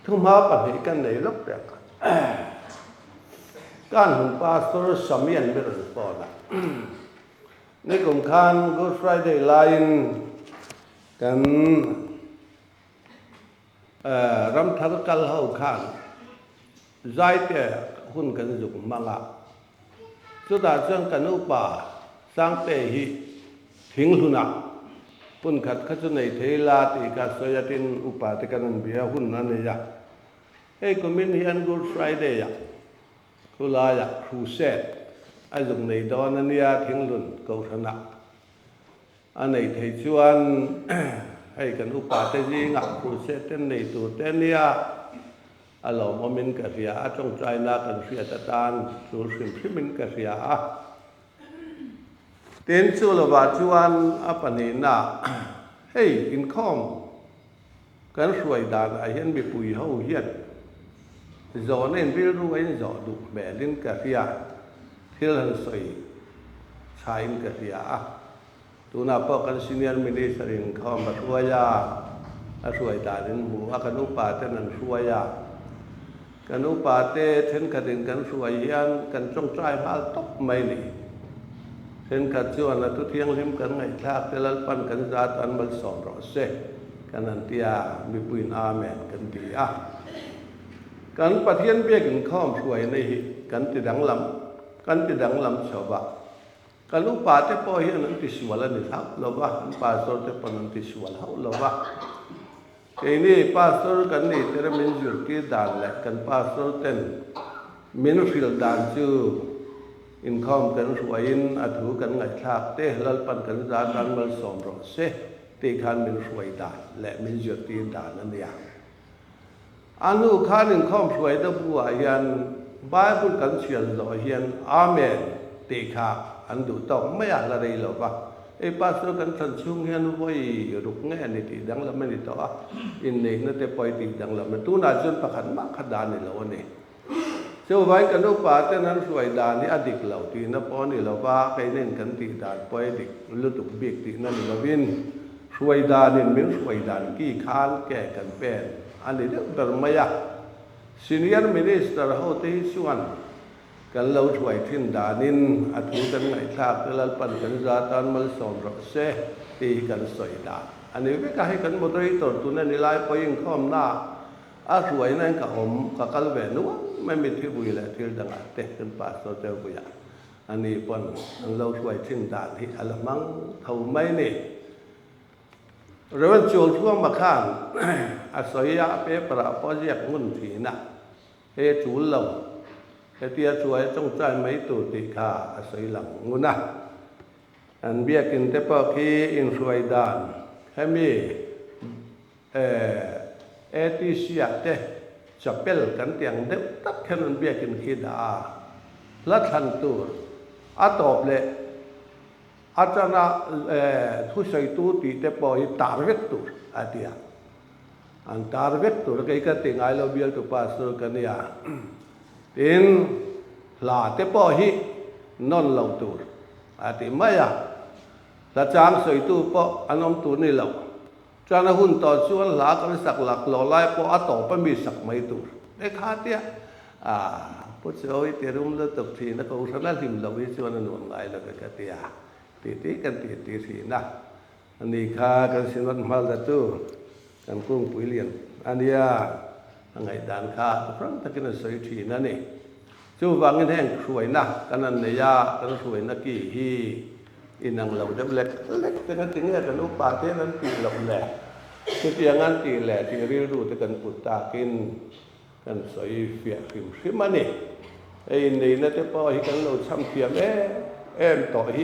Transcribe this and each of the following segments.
Thuhma pahnih kan nei lawk reng a. Kan hun Pastor Samian mi rawn phone a. Nikum khan Good Friday laiin kan ramthar kal ho khan zaite hun kan zuk hmang a. Chutah chuan kan upa Sangte hi thinghlunah hun khat kha chu nei thei la tih kha sawi a tin upa te kan an bia hun a nei a. Hei kumin hian Good Friday ah khulaiah crusade a zuk nei dawn a nia thinghlun kohhranah a nei thei chuan hei kan upa te zingah crusade te nei tur te a nia. A lawmawmin ka hria a, tawngtaina kan hriat atan tul hrim hrimin ka hria a. Tin, chu lovah chuan a pahnihna, hei inkhawm kan hruai danah hian mipui ho hian zawhna in rilru a inzawh duh hmelin ka hria, thil han sawi thain ka hria a. Tunah pawh kan Senior Minister in khawm a hruai a, a hruai dan in hmu a, kan upa ten an hruai a. Kan upa te thenkhat in kan hruai hian kan tawngtai nghal tawp mai ni. Thenkhat chuan a thu thianghlim kan ngaihthlak te Lalpan kan za tan malsawm rawh se kan han ti a, mipuiin Amen kan ti a. Kan Pathian biak inkhawm hruaina hi kan ti danglam kan ti danglam chho va. Kan upa te pawh hian an tisual a ni hlauh lo va, an pastor te pawn an tisual hauh lo va. Keini pastor kan nih tir a min zirtir dan leh kan pastor ten min hrilh dan chu inkhawm kan hruaiin a thu kan ngaihthlak te Lalpan kan za tan malsawm rawh se tih khan min hruai dan leh min zirtir dan a nia. A nu khan inkhawm hruaina buah hian Bible kan chhiar zawh hian Amen tih kha an duh tawk mai a, la rei lo va. Hei pastor kan thlan chhung hian vawi ruk nge a ni tih danglam a ni tawh a, inneihna te pawh i tih danglam a, tunah chuan pakhat mah kha dan ni lo a ni. Chuvain kan upa ten an hruai dan hi a dik lo tihna pawh a ni lo va, keinin kan tih dan pawh a dik lutuk bik tihna ni lovin hruai danin min hruai dan ki khan ke kan pen a ni deuh ber mai a. Senior Minister hote hi chuan kan lo hruai thin danin a thu kan ngaihthlak te Lalpan kan za tan malsawm rawh se tih hi kan sawi dan a ni vek a. Hei kan moderator tuna ni lai pawh inkhawmna A hruaina in ka awm, ka kal ve nuam mai mitthi vui leh thil dangah te kan pastor te vuiah a ni pawn an lo hruai thin dan hi a la hmang tho mai ni. Rev. Chualthuama khan a sawi a, paper ah pawh ziak ngun thin a, he tul lo, hetia chuai tawngtai mai tur tih kha a sawi lang ngun a. An biakin te pawh khi inhruai dan hemi ATC ah te chapel kan tih ang deuh tak hian an biakin khi dah a, hla thlan tur a tawp leh atanga thusawitu tih te pawh hi tar vek tur a ti a, an tar vek tur a kei ka ti ngai lo bialtu pastor ka nia tin hla te pawh hi nawn lo tur a ti mai a, hla chang sawitu pawh an awm tur ni lo. Chuan a hun tawh chuan hla kan sak lak loh lai pawh a tawp a mi sak mai tur e kha tia ah Pu Chawi ti rum lutuk thin a kohhran a hlim loh hi chuan a nuam ngai lo ve ka tia tih tih kan tih tih thin a ani kha kan sinawt hmal da tu kan kungpui lian a nia a ngaihdan kha hrang takin a sawi thin a ni. Chuvangin heng hruaina kan han nei a, kan hruaina ki hi inang lo deuh lek lek te kha tinge kan upa te hian an tih loh le? Chutiang an tih leh tih rilru te kan put takin kan sawi fiah hrim hrim a ni. Hei inneihna te pawh hi kan lo chham thiam em em tawh hi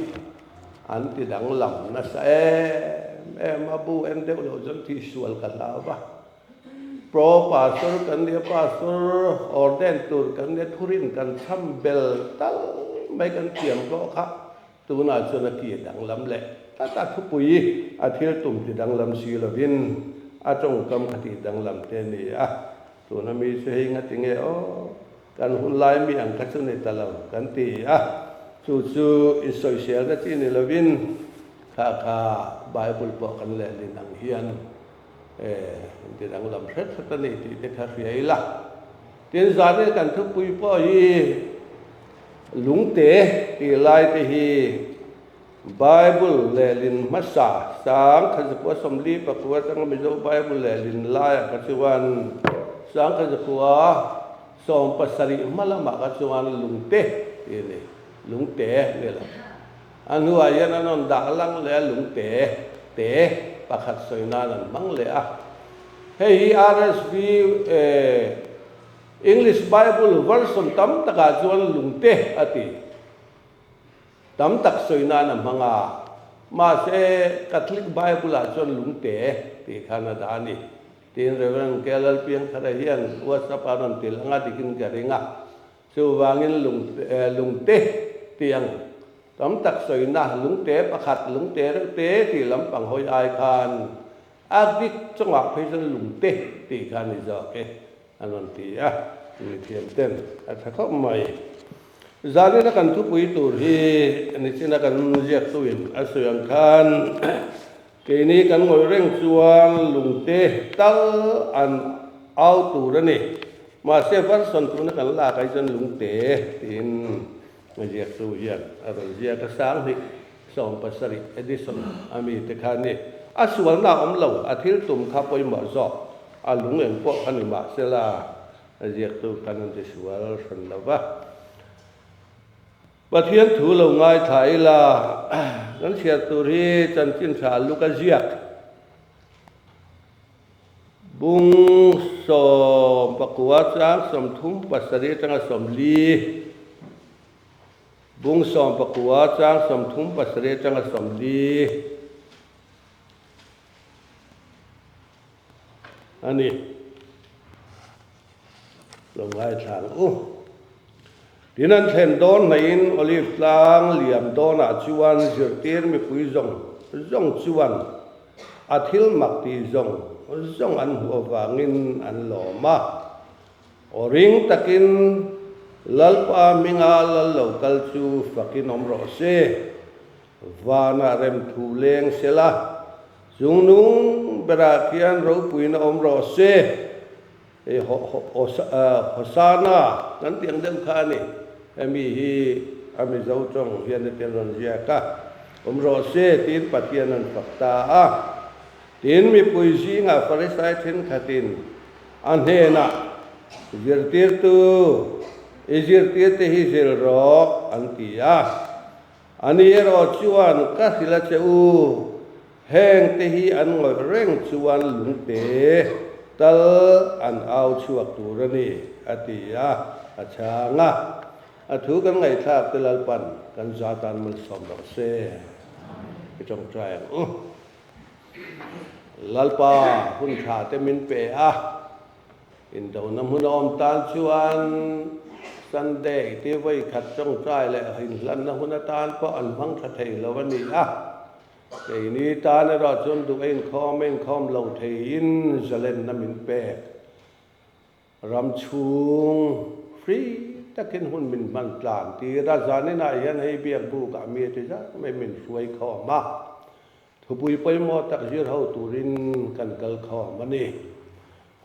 an ti danglam nasa em em a, bu en deuh loh chuan tihsual ka hlau va. Pro Pastor kan nia, Pastor ordain tur kan nia, thurin kan chham bel tal mai kan thiam hlawh kha tunah chuan a ki danglam leh tlat a, thupui a thil tum ti danglam si lovin a tawngkam kha tih danglam te a ni a, tuna mi chu hei ngati nge aw kan hun lai mi ang kha chu ni ta lo kan ti a, chu chu insawiselna chi ni lovin kha kha Bible pawh kan lehlin ang hian. Inti danglam hret hret a ni tih te kha hria ila. Tin, zanin kan thupui pawh hi lungte tih lai te hi Bible lehlin hmasa 1940 atanga Mizo Bible lehlin laiah kha chuan 1970 hma lamah kha chuan lungte tih a ni, lungte ni lo. A hnuah hian an rawn dah lang leh a, lungte te pakhat sawi nan an hmang leh a. Hei hi RSV English Bible version tam takah chuan lungte a ti. Tam tak sawi nan a hmang a, mahse Catholic Bible-ah chuan lungte tih khan a dah a ni. Tiin Rev. K. Lalpiangthara hian WhatsApp-ah a rawn til anga dikin ka ring a. Chuvangin lungte tih ang tam tak sawina lungte pakhat, lungte reuh te tih lampang hawi ai khan a dik chungah phei chuan lungte tih kha a ni zawk e an rawn ti a, mithiam ten a tha khawp mai. Zanina kan thupui tur hi nichina kan ziaktuin a sawi ang khan Keini kan ngawih reng chuan lungte tal an au tur a ni. Mahse version tuna kan lak ai chuan lungte tiin ziaktu hian a rawn ziak a, 2017 edition a mi te kha a ni. A sualna a awm lo, a thil tum kha pawimawh zawk, a lung eng pawh kha ni mahsela ziaktu khan an ti sual hran lo va. Pathian thu lo ngaithla ila, kan chhiar tur hi chanchin tha Luka ziak bung 19 chang 37 atanga 40, bung 19 chang 37 atanga 40 a ni. Lo ngaithla ang u. Tin an thlen dawn hnaihin Olive tlang liam dawnah chuan zirtir mipui zawng zawng chuan a thil mak tih zawng zawng an hmuh avangin an lawm a. Aw ring takin Lalpa hminga lal lo kal chu fakin awm rawh se. Vanah remthu leng sela, chungnung berah khian ropuina awm rawh se. Hei Hosana kan tih ang deuh kha a ni. Hemi hi a Mizo tawng hian hetiang rawn ziak a, awm rawh se tiin Pathian an fak ta a. Tin, mipui zingah Farisai thenkhatin a hnenah, Zirtirtu, i zirtirte hi zil rawh, an ti a. Ani erawh chuan, Ka hrilh a che u, heng te hi an ngawih reng chuan lungte tal an au chhuak tur a ni, a ti a, a chhang a. A thu kan ngaihthlak te Lalpan kan za tan malsawm rawh se. I tawngtai ang u. Lalpa hun tha te min pe a. Indona hmun a awm tan chuan Sunday ti vawi khat tawngtai leh inhlanna hun atan pawh an hmang tha thei lo a ni a. Keini tan erawh chuan duh a inkhawm a inkhawm lo theiin zalenna min pek. Ram chhung free takin hun min hman tlan tir a, zaninah hian hei biak bukah mi ti zat mai min hruai khawm a. Thupui pawimawh tak zir ho turin kan kal khawm a ni.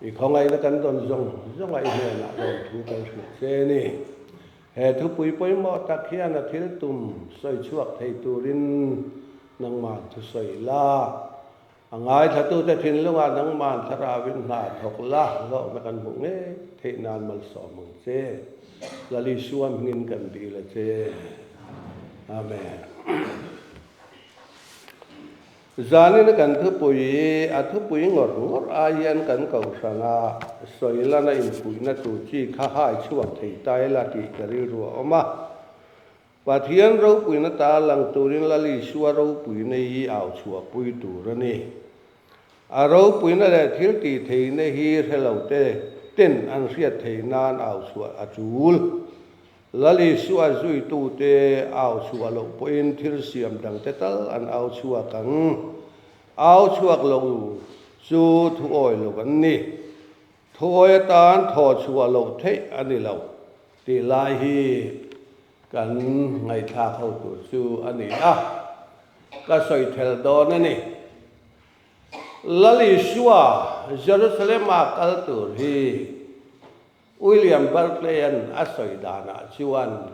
I khawngaihna kan dawn zawng zawng a i hnenah lawmthu kan hrilh che a ni. He thupui pawimawh tak hian a thil tum sawi chhuak thei turin nangman thusawi la. A ngaithlatute thinlungah nangman thlarauin hna thawk la, hlawkna kan hmuh ngei theih nan malsawm ang che. Lal Isua hmingin kan dil a che. Amen. Zanina kan thupui a thupui ngawr ngawr ai hian kan kohhrana sawi lana inpuihna tur chi kha hai chhuak thei ta ila tih ka rilru a awm a. Pathian ropuina ta lang turin Lal Isua ropuina hi au chhuahpui tur a ni. A ropuina leh thil tih theihna hi hre lo te ten an hriat theih nan au chhuah a tul. Lal Isua zuitute au chhuah loh pawhin thil siam dangte tal an au chhuak ang. Au chhuak lo chu thu awi lo an ni. Thu awi atan thaw chhuah loh theih a ni lo tih lai hi kan ngaihthlak ho tur chu a ni a, ka sawi thel dawn a ni. Lal Isua Jerusalema kal tur hi William Barclay-a'n a sawi danah chuan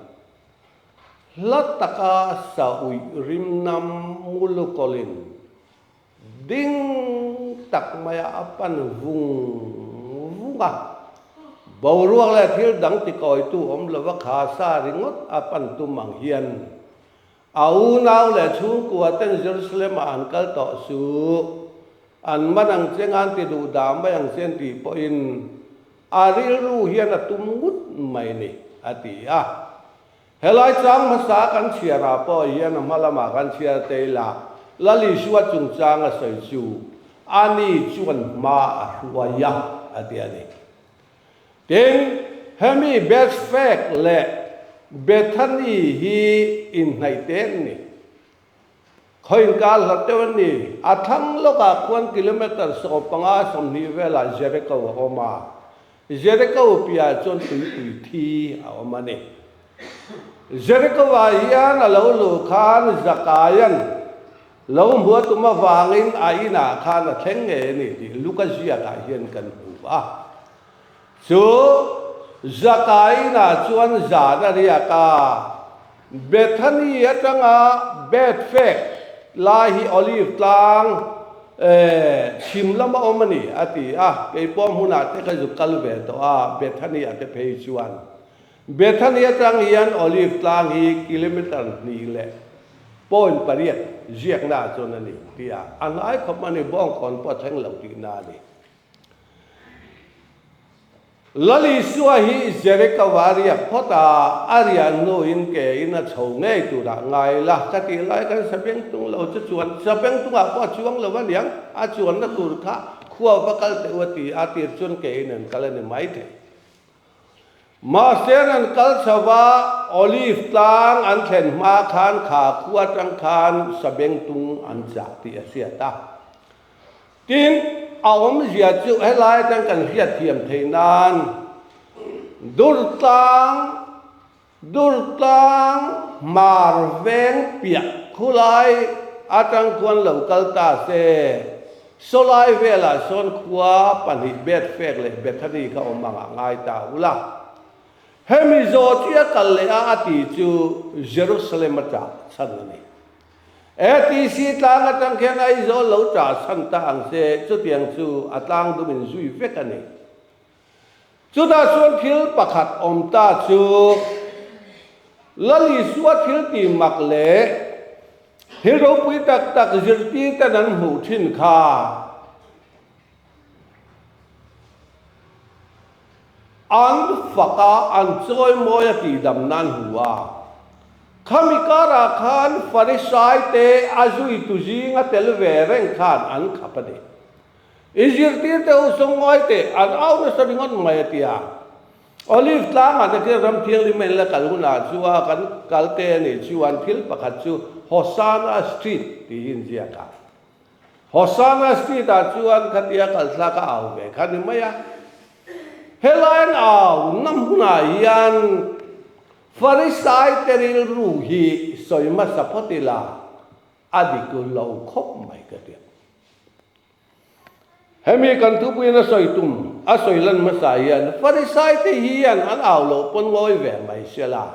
hla taka sa uih rim nam mulukawlin ding tak maia a pan vung vung a, boruak leh thil dang tikawitu awm lova kha sa ringawt a pan tum ang hian A unau leh chhungkua ten Jerusalem ah an kal tawh suh. An man ang che ngan ti duh dah mai ang che an tih pawhin a rilru hian a tum ngut mai ni, a ti a. Helai chang hmasa kan chhiar ah pawh hian a hma lamah kan chhiar te ila Lal Isua chungchang a sawi chu ani chuan hma a hruai a, a ti a ni. Tin, hemi Bethphage leh Bethany hi inhnaih te an ni. Khawinkar hlat deuh an ni. A thlang lawkah khuan kilometre 15 20 velah Jericho a awm a. Jericho piahah chuan tuipui thi a awm a ni. Jericho-ah hian a lo luh khan Zakaia'n lo hmu a tum avangin a inah khan a thleng ngei a ni tih Luka ziakah hian kan hmu a. Chu Zakai inah chuan zan a riak a, Bethany atanga Bethphage lai hi Olive tlang chhim lama awm a ni a ti a, kei pawh hmunah te ka zuk kal ve tawh a, Bethany ah te phei chuan. Bethany atang hian Olive tlang hi kilometre hnih leh point pariat ziakna ah chuan a ni tih a, a hnai khawp a ni, bawngkawn pawh a thleng lo tihna a ni. Lal Isua hi Jericho a riak phawt a, a riah hnuin ke in a chho ngei turah ngai la ka tih lai khan Sabengtung lo chu chuan Sabengtungah pawh a chuang lo a niang, a chuanna tur kha khua va kal teh u a ti a, tir chuan ke in an kal a ni maithei. Mahse an kal chho a, Olive tlang an thlen hma khan kha khua atang khan sabengtung an chah tih a hriat a. Tin, a awmzia chu helai atang kan hriatthiam theih nan Durtlang, Durtlang hmar veng piah khulai atang khuan lo kal ta se, Sawlai velah sawn khua pahnih Bethphage leh Bethany kha awm angah ngai ta ula. Hemi zawh chi a kal leh a a ti chu Jerusalem a ṭah chhan a ni. ATC tlang atang khian Aizawl lo ṭah chhan ta ang se, chutiang chu a tlang dum in zui vek a ni. Chutah chuan thil pakhat awm ta chu Lal Isua thil tih mak leh thil ropui tak tak zirtir ten an hmuh thin kha an fak a, an chawimawi a tihdam nan hmu a. Khami karah khan Farisai te a zuitu zinga tel ve reng khan an khap a ni. I zirtir teh u sawngawi teh an au nasa ringawt mai a ti a. Olive tlangah te khian ram thianghlim a inla kal hunah chu a kan kal te a nih chuan thil pakhat chu Hosanna Street tih hi inziak a. Hosanna Street ah chuan khatia kal thlak a au ve kha ni mai a. Helai an au na hmunah hian Farisai te rilru hi sawi hmasa phawt ila a dik lo khawp mai ka ti a. Hemi kan thupuiin a sawi tum, a sawi lan hmasa hian Farisaite hian an au loh pawn ngawi ve mai sela,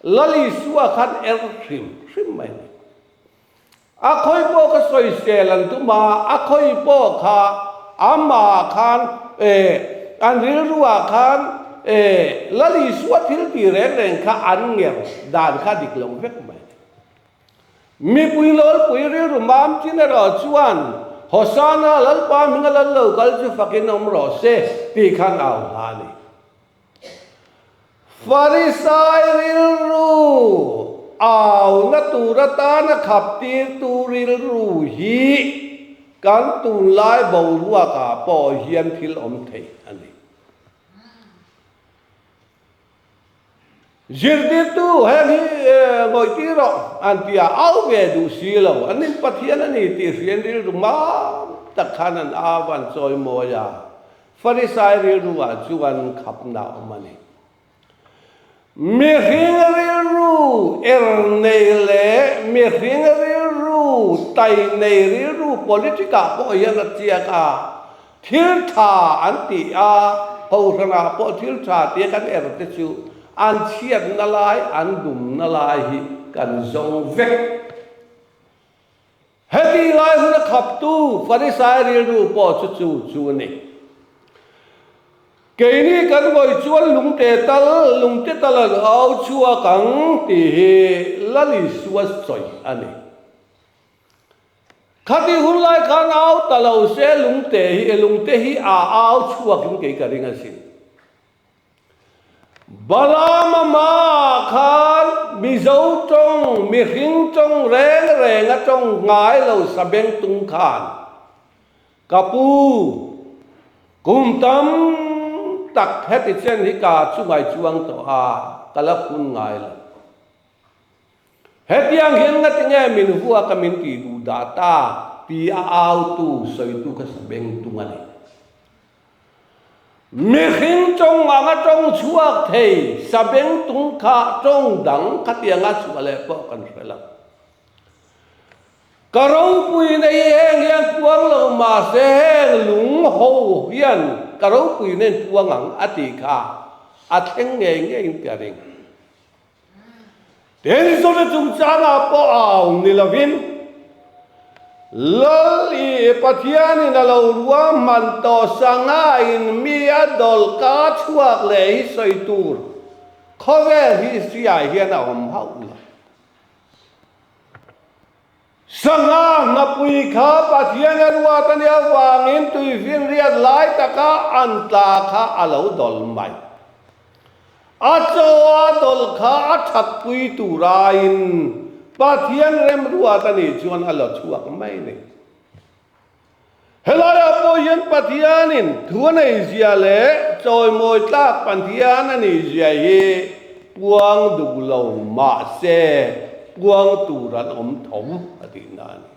Lal Isua khan er hrim hrim mai a ni. A khawi pawh kha sawisel an tum a, a khawi pawh kha amah khan eh an rilruah khan eh Lal Isua thil tih reng reng kha an nger dan kha dik lo vek mai a ni. Mipui lawlpui rilru mam chin erawh chuan, Hosana, Lalpa hminga lal lo kal chu fakin awm rawh se, tih khan au hla a ni. Farisai rilru auna tur atana khap tirtu rilru hi kan tunlai boruakah pawh hian thil awm thei a ni. Zirtirtu heng hi ngawih tir rawh an ti a, au ve duh si lo. An in Pathian a ni tih hriain rilru mam tak khan an au an chawi mawi a, Farisai rilru ah chuan khapna a awm a ni. Mihring rilru er nei leh mihring rilru tai nei rilru politic ah pawh hian a chiak a, thil tha an ti a, kohhran ah pawh thil tha tia kan er te chu an chhiatna lai, an dumna lai hi kan zawng vek. Heti lai hun a khaptu Farisai rilru pawh chu chu chu a ni. Keini kan ngawi chuan lungte tal, lungte tal an au chhuak ang tih hi Lal Isua sawi a ni. Khati hun lai khan au ta lo se lungte hi, lungte hi a au chhuakin kei ka ring asin. Balaam-a hmaah khan Mizo tawng, mihring tawng reng reng a tawng ngai lo sabeng tung khan, Ka pu, kum tam tak heti chen hi ka chungai chuang tawh a, ka la phun ngai lo. Hetiang hian ngatinge min huak a min tih duh dah ta ti a autu sawitu kha sabeng tung a ni. Mihring tawng anga tawng chhuak thei, sabeng tung kha tawng dang khatianga chhuah leh pawh kan hre lo. Ka ropui nei heng hian puang lo mahse heng lung ho hian ka ropui nen puang ang a tih kha a thleng ngei ngeiin ka ring. Tin, chumi chungchangah pawh au ni lovin, Lal i Pathianin a lo ruahman tawh sanghain mi a dawlh ka chhuak leh hi sawi tur khawvel history-ah hian a awm hauh lo. Sangha hnapui kha Pathian a ruat a nih avangin tuifinriat lai taka an tla kha a lo dawlh mai. A chaw a dawlh kha a thatpui tur aiin Pathian remruat a nih chuan a la chhuak mai a ni. Helaiah pawh hian Pathianin thu a nei zia leh chawimawi tlak Pathian a nih zia hi puang duh lo mahse puang tur an awm tho a tihna a ni.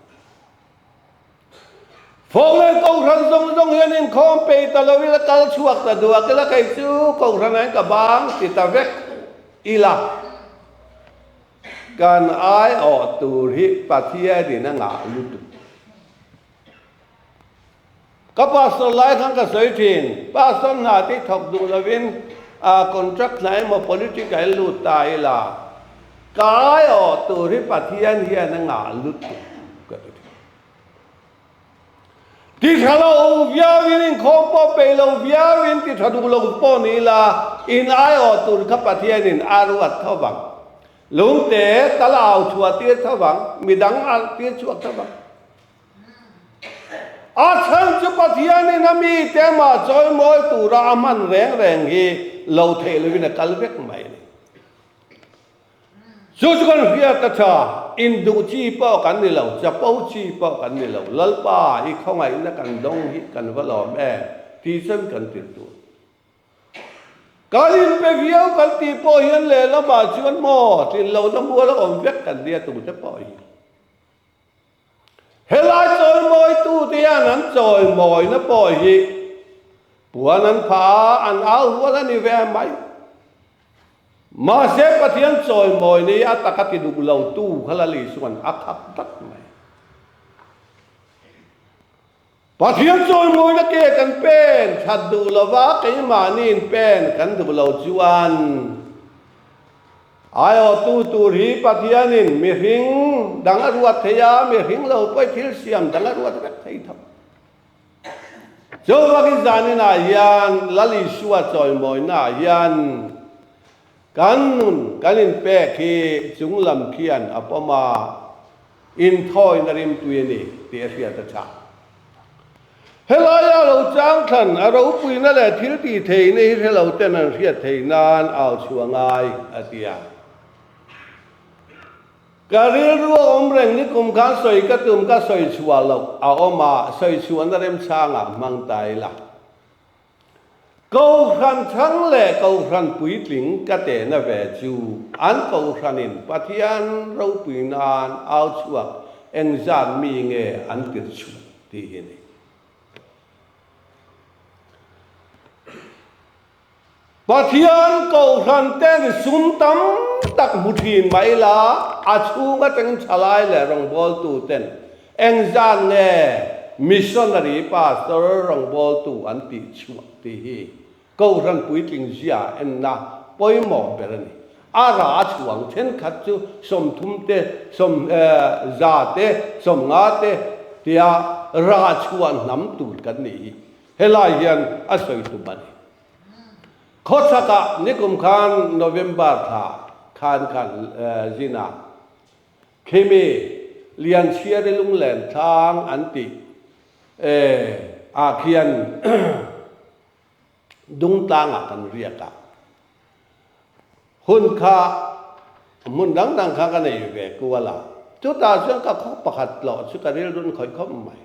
Fawng leh Kohhran zawng zawng hian inkhawm peih ta lo ila kal chhuak ta duak ila kei chu Kohhran ah hian ka bang ti ta vek ila kan aiawh tur hi Pathianin a ngah lutuk. Ka pastor lai khan ka sawi thin, pastor hna te thawk duh lovin a contract hna emaw politic ah in lut ta ila, ka aiawh tur hi Pathian hian a ngah lutuk ka ti thin. Ti tha lo viauin inkhawm pawh peih lo viauin ti tha duh lo pawh ni ila, in aiawh tur kha Pathianin a ruat tho vang. Lungte tal au chhuah tir tho vang, midang alh tir chhuak tho vang. A chhan chu Pathianin a mite amah chawimawi tura a hman reng reng hi lo theih lovin a kal vek mai a ni. Chu chu kan hriat a tha, induh chi pawh kan ni lo, chapo chi pawh kan ni lo, Lalpa i khawngaihna kan dawng hi kan va lawm em tih chuan kan tirh tur. Kan inpe viau kan tih pawh hian lehlamah chuan maw tlin lohna mual a awm vek kan nia tute pawh hi. Helai chawimawitu te hian an chawimawina pawh hi puan an phah a, an au rual a ni ve mai. Mahse Pathian chawimawina hi a taka ti duh lo tu kha Lal Isua'n a khap tlat mai. Pathian chawimawina ke kan pen that duh lova keimahniin pen kan duh lo chuan Aiawhtu tur hi Pathianin mihring dang a ruat thei a, mihring lo pawh thil siam dang a ruat vek thei tho. Chuvangin zaninah hian Lal Isua chawimawinaah hian kan nun kan inpek hi chunglam khian a pawm a, inthawina rimtui a ni tih a hriat a tha. Helaia lo chang thlan a ropuina leh thil tih theihna hi hre lo ten an hriat theih nan au chhuah ngai, a ti a. Ka rilru a awm reng ni kum khan sawi ka tum ka sawi chhuah loh a awm a, sawi chhuahna remchangah hmang ta ila. Kohhran thang leh kohhran puitling ka tehna ve chu an kohhranin Pathian ropui nan au chhuak engzat mi nge an tirh chhuah tih hi a ni. Pathian kohhran ten sum tam tak hmu thin mai la, a chhung atangin thalai leh rawngbawltu ten. Engzan nge missionary pastor rawngbawltu an tih chhuah tih hi Kohhran puitling zia enna pawimawh ber a ni. A ra chhuang thenkhat chu 30 te, 100 te, 50 te tia ra chhuah hnam tur kan nih hi helai hian a sawi tum a ni. Khawchhakah nikum khan November thla khan khan zin a khimi Lianchhiari lunglen tlang an tih ah khian Dungtlangah kan riak a, hun kha hmun dang dang kha ka nei ve kual a, chutah chuan ka khaw pakhat tlawh chu ka rilrun khawih khawp mai.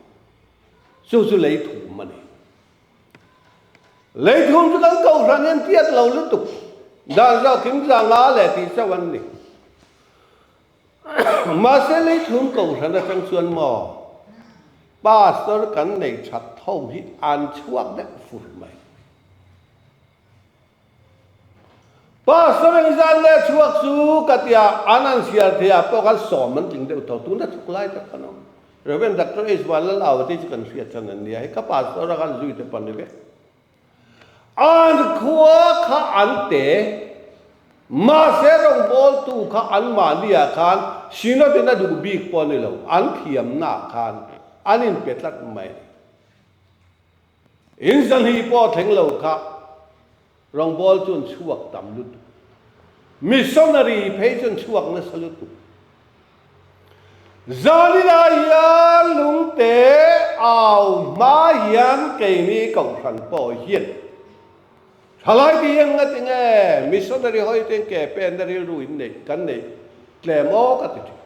Chu chu lei thum a ni. Lei thum chu kan kohhran hian tiat lo lutuk, dan zawk thing zanga leh tih chauh an ni. Mahse lei thum kohhran atang chuan maw Pastor kan nei that ho hi an chhuak deuh fur mai. Pastor engzat nge chhuak chu ka tia an an sial thei ah pawh khan sawm an tling deuh tho tuna thawk lai tak kan awm. Rev. Doctor H. Vanlalauva te chu kan hriat chan an nia hei ka pastor a khan zui te pawh ni vek. An khua kha an te, mahse rawngbawltu kha anmahniah khan Synod-in a duh bik pawh a ni lo, an thiamnaah khan an inpe tlat mai a ni. In zahnih pawh a thleng lo kha rawngbawltu an chhuak tam lutuk. Missionary phei chu an chhuak nasa lutuk. Zanina hian lungte au hma hian keini kohhran pawh hian thalai te hian nga tinge missionary hawi te ke penna rilru in neih kan neih tlem aw ka ti thin.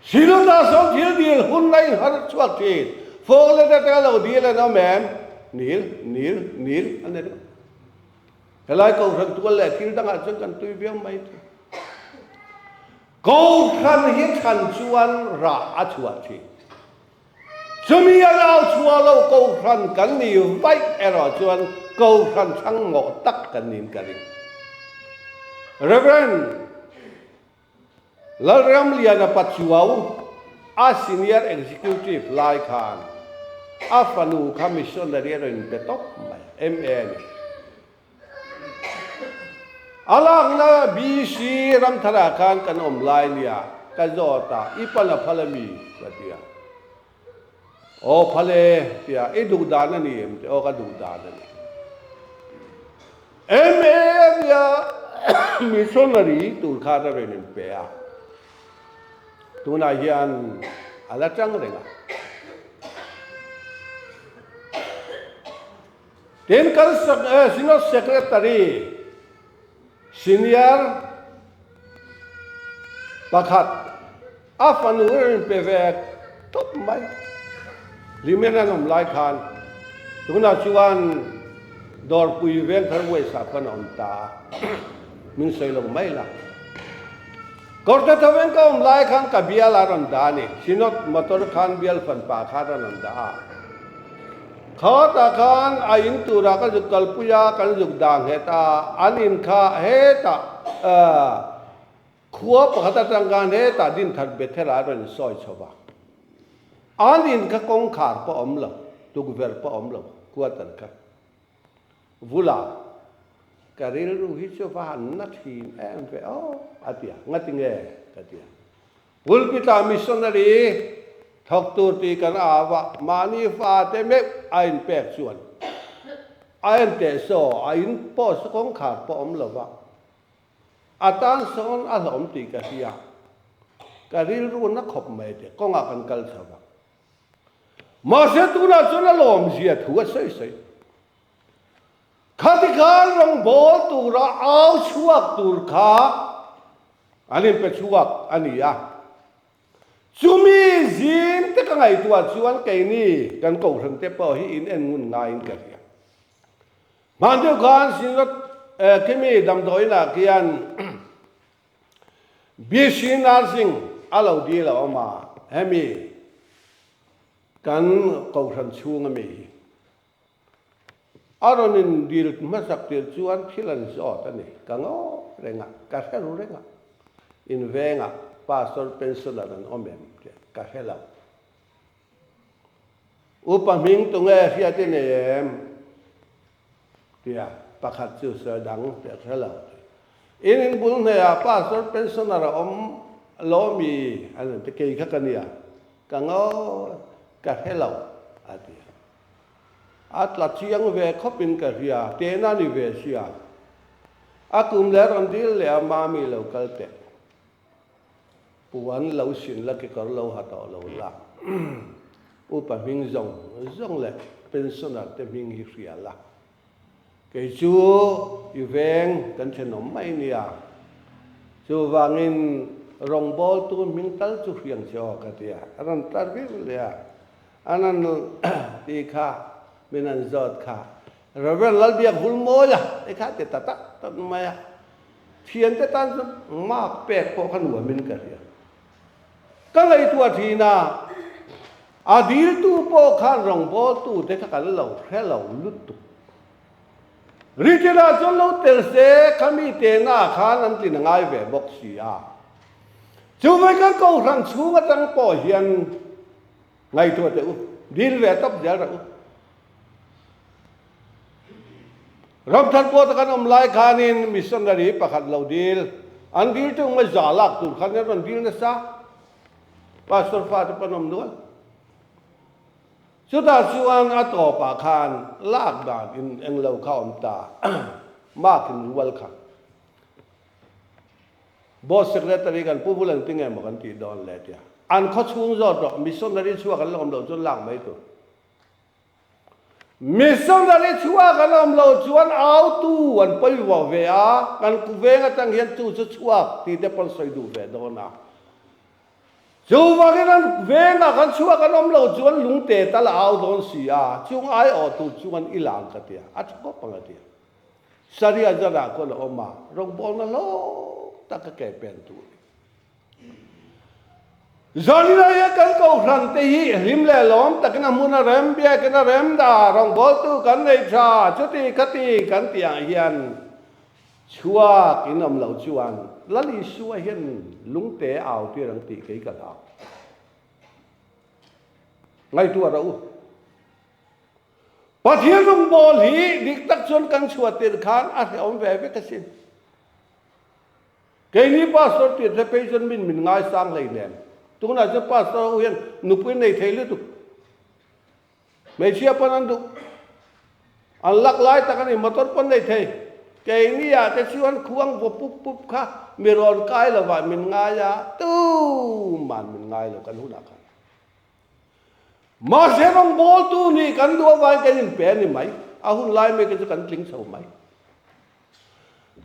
Siluta sawn thil dil hun la in har chhuak thin. Fawk leh te lo dil an awm em? Nil, nil, nil an ni ringawt. Helai kohhran tual leh thil dangah chuan kan tui viau mai thei. Kohhran hi chhan chuan rah a chhuah thin. Chumi a rau chhuah lo kohhran kan ni vaih erawh chuan kohhran thangmawh tak kan niin ka ring. Rev. Lalramliana Pachuau a Senior Executive lai khan a fanu kha missionary a rawn inpe tawp mai, MA a ni. A lakna BC Ramtharah khan kan awm lai nia ka zawt a, i pan a phal a mi? ka ti a. Aw phal e tia, i duh dan a ni em? Aw ka duh dan a ni. MA a nia missionary tur khan a rawn inpe a, tunah hian a la tang reng a. Tin kan Synod Secretary Senior pakhat a fanu a rawn pe ve tawp mai. Hlimen an awm lai khan tunah chuan Dawrpui Vengthar West ah khan a awm ta a, min sawi lo mai la. Kawrte thoveng ka awm lai khan ka bial a rawn dah a ni, Synod motor khan bial fanpa kha a rawn dah a. Khatah khan a in turah ka zuk kalpui a, kan zuk dah nghet a, an in kha hetah khua pakhat atang khan hetah Dinthat Bethel ah a rawn insawi chho va. An in kha kawngkhar pawh a awm lo, tukverh pawh a awm lo quarter kha. Vula, ka rilru hi chu va han na thin em ve aw a ti a, ngatinge ka ti a. Pulpit-ah missionary thawk tur tih kan au a, mahni fate meuh a inpek chuan a en teh saw, a in pawh saw kawngkhar pawh awm lo va, a tan sawn a hlawm tih ka hria, ka rilru na khawp mai teh kawngah kan kal chho va. Mahse tunah chuan a lawmzia thu a sawi sawi. Khati khan rawngbawl tura au chhuak tur kha an inpe chhuak a ni a. Chumi zing te ka ngaihtuah chuan keini kan kohhran te pawh hi in en ngun ngaiin ka hria. Hman deuh khan Synod khimi damdawiinah khian BC Nursing a lo dil a awm a, hemi kan kohhran chhung ami hi. A rawn in dil hmasak tir chuan thil an zawt a ni. Ka ngaw reng a, ka hre ru reng a. In vengah Pastor pensioner an awm em? Ka hre lo. Upa hming tunge hriat i nei em? Tia pakhat chu sawi dang teh hre lo. In in bul hnehah pastor pensioner a awm lawmi an rawn ti, kei kha ka nia, ka ngawi ka hre lo a ti a. A tla chiang ve khawpin ka hria, tehna ni ve sia. A kum leh rawn dil leh a mami lo kal teh. Puan lo sin la kekawr lo ha tawh lo la. Upa hming zawng zawng leh pensioner te hming hi hria la. Kei chu i veng kan thenawm mai nia. Chuvangin rawngbawltu hming tal chu hriang che aw ka ti a. A rawn tlar viau leh a. An rawn ti kha min an zawt kha. Reverend Lalbiak Vulmawia te kha ti ta tak tak mai a. Thiante tan chuan mark pek pawh kha nuamin ka hria. Ka ngaihtuah thin a, a diltu pawh khan rawngbawltu te kha kan lo hre lo lutuk. Ritinah chuan lo tel se khami tehna khan an tlin a ngai ve bawk si a. Chuvai kan kohhran chhung atang pawh hian ngaihtuah teh u, dil ve tawp zel rah u. Ramthar pawh kan awm lai khanin missionary pakhat lo dil, an dil chu ngai za lak tur khan an rawn dil nasa. Pastor fate pawn awm nual. Chutah chuan a tawpah khan lak dan in englo kha awm ta, mark in rual kha. Board Secretary kan Pu Vulan tinge maw kan tih dawn le tia. An khaw chhung zawt rawh, missionary chhuak an la awm loh chuan lak mai tur. Missionary chhuak an awm lo chuan autu an pawimawh ve a, kan veng atang hian chu chu chhuak tih te pawn sawi duh ve dawn a. Chuvangin an vengah kan chhuak an awm lo chuan lungte tal a au dawn si a, chung aiawh tur chuan i lang ka tia, a tha khawp ang a tia. Sharia zarah khuan a awm a, rawngbawlna hlawk tak a ke pen tur. Zanina hian kan kohhran te hi hlim leh lawm takin a hmun a rem biakin a rem dah rawngbawltu kan nei tha chuti khati kan tih ah hian chhuak in awm loh chuan Lal Isua hian lungte au tir ang tih kei ka hlau. Ngaihtuah rawh u. Pathian rawngbâwl hi dik tak chuan kan chhuah tir khan a hrehawm ve vek asin. Keini pastor tirte phei chuan min min ngaisang hleinem. Tunah chuan pastor ho hian nupui nei thei lutuk. Hmeichhia pawn an duh. An lak lai tak a ni, motor pawn nei thei. Keini ah te chuan khuang vaw pup pup kha mi rawn kai lovah min ngai a, tuman min ngai lo kan hunah khan. Mahse rawngbawltu nih kan duh avangin kan inpe a ni mai. A hun lai mek hi chu kan tling chho mai.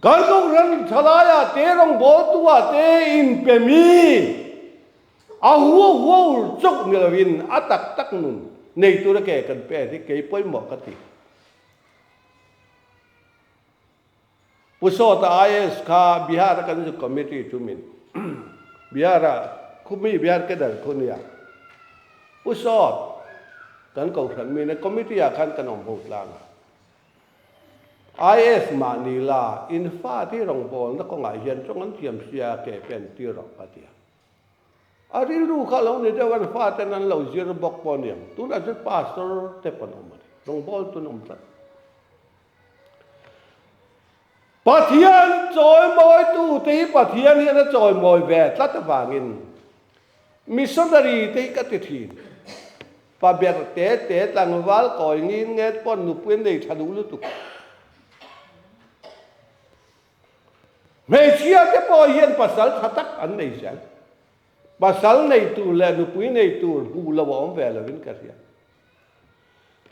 Kan kohhran thalaiah te rawngbawltu ah te inpe mi a huau huau chauh ni lovin a tak tak nun nei tura ke kan pe hi kei pawimawh ka ti. Pu Sawta IAS kha Bihar a kan zuk committee tumin Bihar a khumi Bihar cadre khu nia. Pu Sawt kan kohhran mi na committee ah khan kan awm ho tlang a. IAS mahni la in fa te rawngbawlna kawngah hian tawng an thiam sia ke pen tir rawh ka ti a. A rilru kha lo ni deuh an fa ten an lo zir bawk pawh aniang. Tunah chuan pastor te pawn awm a ni. Rawngbawl tun awm tlat. Pathian chawimawitu te hi Pathian hian a chawimawi ve tlat avangin missionary te hi ka ti thin. Pa ber te te tlangval kawi ngin nget pawn nupui an nei tha duh lutuk. Hmeichhia te pawh hian pasal tha tak an nei zel. Pasal nei tur leh nupui nei tur hmuh lo a awm ve lovin ka hria.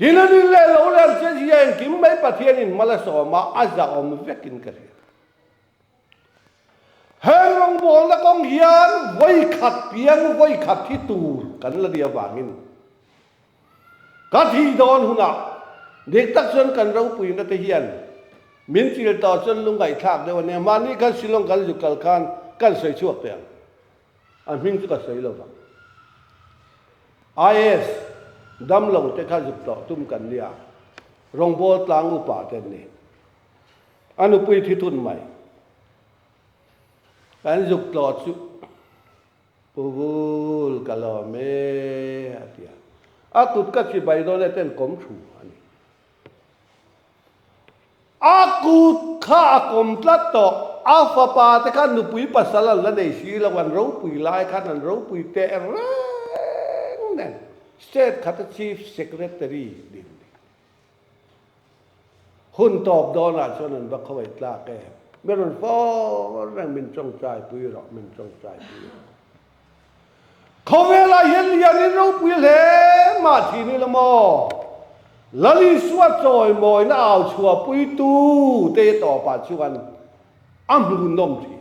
Tin a rin leh lo leh ang che zia engkim mai Pathianin mal a sawm a, a zahawm vekin ka hria. Heng rawngbawlna kawng hian vawi khat piang vawi khat hi tur kan la nih avangin ka thih dawn hunah dik tak chuan kan ropuina te hian min chil tawh chuan lungngaihthlak deuh a nia. Mahni khan Shillong kan zuk kal khan kan sawi chhuak teh ang. A hming chu ka sawi lo vang. IAS damlo te kha zuk tawh tum kan nia. Rawngbâwl tlang upa te an ni. A nupui thi thun mai. Kan zuk tlawh chu. Pu Vul, ka lawm e, a ti a. A kut ka chibai dawn e ten kawm thu a ni. A kut kha a kawm tlat tawh. A fapa te khan nupui pasal an la nei si lo, an ropui lai khan an ropui teh reng nen State khata Chief Secretary din ni. Hun tawp dawnah chuan an va khawaih tlak e. Mi rawn fawr reng min tawngtai pui rawh, min tawngtai pui rawh. Khawvelah hian lianin ropui hle mah thin ila maw? Lal Isua chawimawina au chhuahpuitu te tawpah chuan a hmuhnawm thin.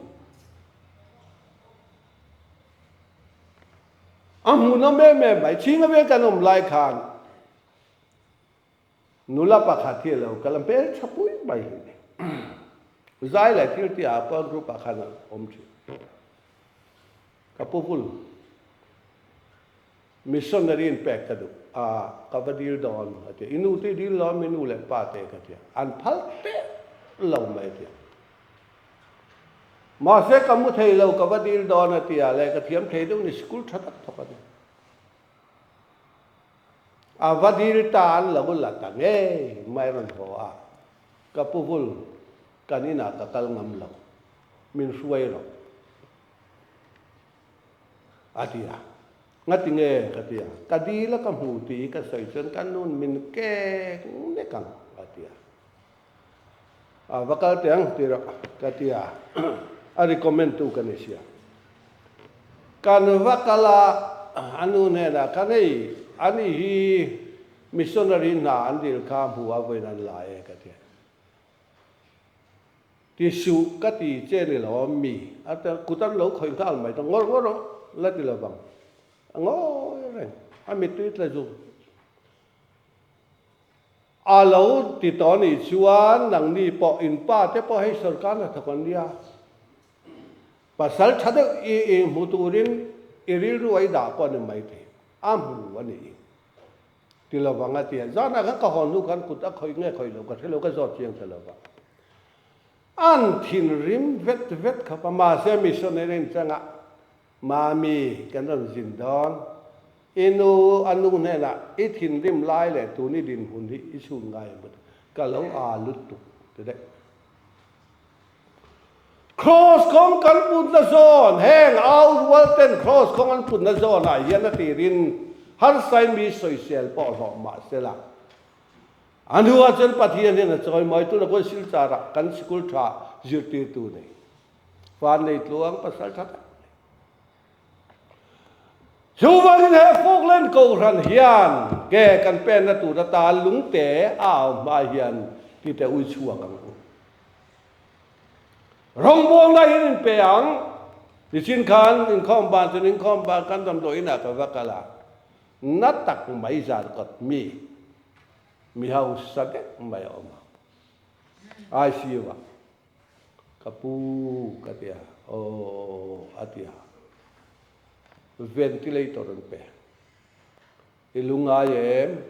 A hmuhnawm em em mai. Chhinga veng kan awm lai khan Nula pakhat hi a lo kal a, hmel tha pui mai hi ni. Zai leh thil tih ah pawh group ah khan a awm thin. Ka pu vul missionary in pek ka duh a, ka va dil dawn a ti a, i nu te i dil lo a mi nu leh pa te ka ti a, an phal teh lo mai a ti a. Mahse ka mu thei lo ka va dil dawn a ti a, leh ka thiam thei deuh ni school tha tak thawk a ni. A va dil ta an lo la ta ngei mai rawn haw a, ka pu vul kan inah ka kal ngam lo, min hruai rawh a ti a. Ngati nge ka ti a, ka dil a ka hmu tih ka sawi chuan ka nun min kek nek ang a ti a. A va kal teh ang ti rawh ka ti a, a recommend tu ka ni sia. Kan va kal a, a nu hnenah khan hei ani hi missionary hna an dil kha hmu a vawiin an la e ka ti a. Ti suh ka ti che ni lo a mi a ti a, kut an lo khawih nghal mai ta ngawr ngawr rawh la ti lovang a ngawi reng a mittui tla zung. A lo ti tawh anih chuan nangni pawh in pa te pawh hei sorkar hnathawk an nia. Pasal tha deuh i i hmu turin i rilru a i dah pawh a ni mai thei. A hmu a nih ti lovang a ti a. Zanah khan ka hawn hnu khan kut a khawih nge khawih lo ka hre lo ka zawt chiang ta lova. An thinrim vet vet khawp a mahse missionary in changah Mami, kan rawn zin dawn. I nu, a nu hnenah i thinrim lai leh tun i dinhmun hi i chhun ngai ang maw? Ka lo aa lutuk ti daih. Kraws kawng kan putna zawn, heng au rual ten kraws kawng an putna zawnah hian a tirin harsain mi sawisel pawh hlawh mah sela. A hnuah chuan Pathian hian a chawimawi tuna khawn Silchar-ah kan sikul tha zirtirtu nei. Van nei tluang pasal tha tak nei. Chuvangin he Falkland Kohhran hian ke kan penna tur atan lungte a au hma hian ti teh ui chhuak ang u. Rawngbawlna hian in pe ang. Nichin khan inkhawm ban chuan inkhawm ban kan damdawi inah ka va kal a, na tak mai zan kawt mi mi hausa deuh mai a awm a, ICU ah. Ka pu ka ti a, aw a ti a, ventilator an pe. I lungai em?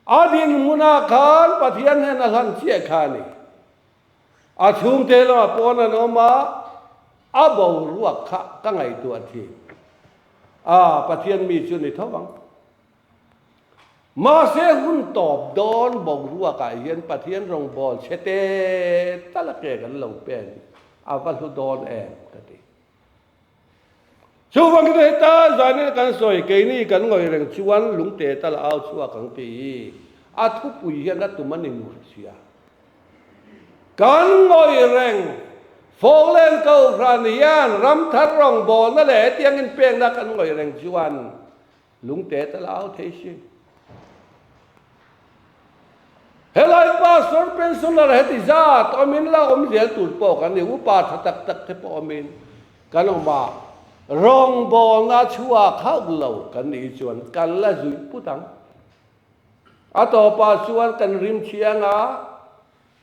A dinhmunah khan Pathian hian a hlan chiah kha a ni. A chhungte lamah pawn an awm a, a boruak kha ka ngaihtuah thin. A, Pathian mi chu ni tho ang. Mahse hun tawp dawn boruakah hian Pathian rawngbâwl chhe te tal a ke kan lo pen a va hlu dawn em ka ti. Chuvangin heta zanin kan sawi keini kan ngawih reng chuan lungte tal a au chhuak ang tih hi a thupui hian a tum a ni ngur sia. Kan ngawih reng Falkland Kohhran hian ramthar rawngbâwlna leh hetiang inpekna kan ngawih reng chuan Lungte tal a au thei si. Helai pastor pensioner heti zat awmin la awm zel tur pawh kan ni, upa tha tak tak te pawh awmin kan awm a, rawngbawlna chhuak hauh lo kan nih chuan kan la zuih put ang. A tawpah chuan kan rim thiang a,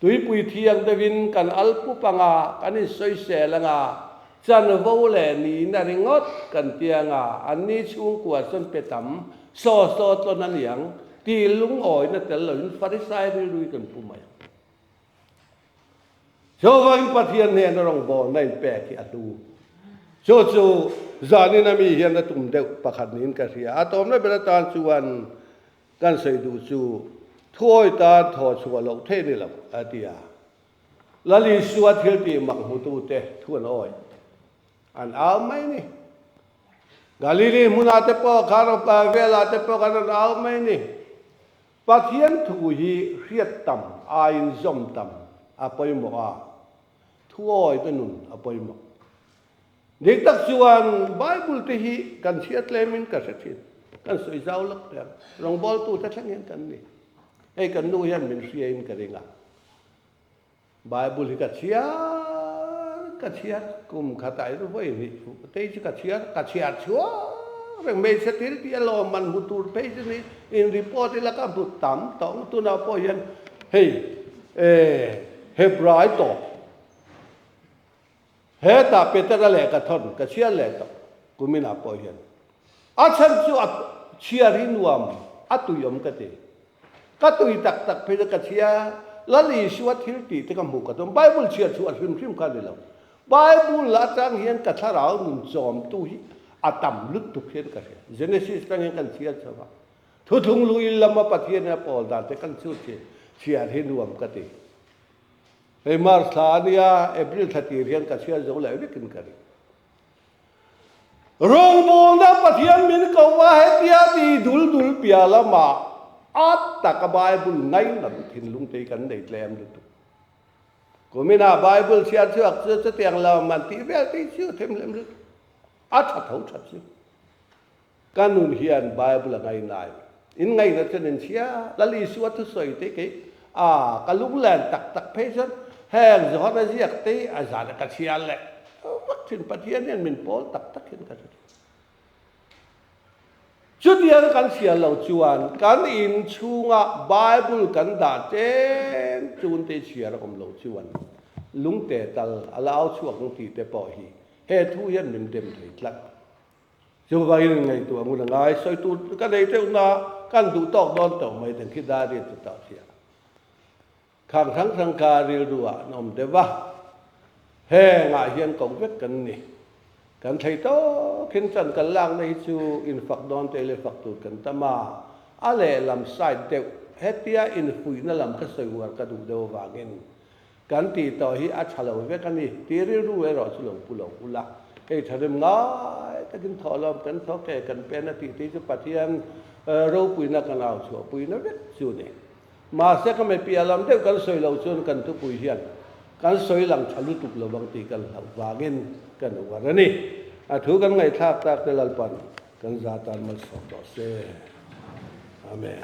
Tuipui thiang deuhin kan al pup ang a, kan insawisel ang a, chanvo leh nihna ringawt kan ti ang a, anni chhungkua chuan pe tam saw saw tlawn a ni ang tih lungawina tel loin Farisai rilrui kan pu mai ang. Chuvangin Pathian hnena rawngbawlna inpek hi a hlu. Chu chu zanin a mi hian a tum deuh pakhat niin ka hria. A tawmna ber atan chuan kan sawi duh chu thuawi tan thaw chhuah loh theih ni lo a ti a. Lal Isua thil tih mak hmutute thu an awi an au mai ni. Galili hmunah te pawh khan velah te pawh khan an au mai ni. Pathian thu hi hriat tam aiin zawm tam a pawimawh a, thuawite nun a pawimawh. Dik tak chuan Bible te hi kan chhiat tlemin ka hre thin, kan sawi zau lawk teh ang, rawngbawltute thleng hian kan ni. Hei kan nu hian min hriain ka ring a, Bible hi ka chhiar ka chhiar kum khatah in vawi hnih tei chu ka chhiar ka chhiar chhuak reng hmeichhe thil tih a lawm an hmu tur phei chu ni in report ila ka hmu tam tawh ang tunah pawh hian hei Hebrai tawp hetah Petera leh ka thawn ka chhiar leh tawh kuminah pawh hian a chhan chu a chhiar hi nuam a tuiawm ka ti. Ka tui tak tak phei chu ka chhia, Lal Isua thil tih te ka hmuh ka tum. Bible chhiar chu a hrim hrim kha a ni lo. Bible atang hian ka thlarau nun chawmtu hi a tam lutuk hian ka hria. Genesis atang hian kan chhiar chho a. Thuthlung lui lama Pathian in a pawl dan te kan chhut hi chhiar hi nuam ka ti. Hei March thla a nia, April thla tir hian ka chhiar zo leh vekin ka ring. Rawngbawlna Pathian min ko a, hetia ti dul dul piah lamah at taka Bible ngainat thinlung te hi kan nei tlem lutuk. Kuminah Bible chhiar chhuak chu chutiang lam an tih vel te hi chu a themhlem lutuk. A tha tho tha chu. Ka nun hian Bible a ngainai. In ngaihna chuan in chhia, Lal Isua thusawi te kei a ka lunglen tak tak phei chuan heng Johana ziak te hi a zan a ka chhia leh vak thin. Pathian hian min pawl tak tak hian ka hre thin. Chutiang kan chhia lo chuan kan in chhunga Bible kan dah chen chun te chhiar a awm lo chuan lungte tal a la au chhuak ang tih te pawh hi he thu hian min dem thei tlat. Chuvangin ngaihtuah ngun a ngai, sawi tur ka nei teuh na, kan duh tawk dawn tawh mai deng khi diary chu tah chhiah. Khang hrang hrang kha rilru ah an awm deuh a, hengah hian ko vek kan ni. Kan thei tawkin chan kan lakna hi chu infak dawn te leh fak tur kan tam a, a lehlam side deuh hetia infuihna lam kha sawi uar ka duh deuh avangin Kan tih tawh hi a tha lo vek a ni tih rilru erawh chu lo pu lo ula. Hei thahnem ngai takin thawh lawm kan thawk e, kan pen a tih te hi chu Pathian ropuina kan au chhuahpuina vek chu ni. Mahse ka mipiah lam deuh kan sawi loh chuan kan thupui hian kan sawi lang tha lutuk lo vang tih kan hlauh vangin kan uar a ni. A thu kan ngaihthlak tak te Lalpan kan za tan malsawm tawh se. Amen.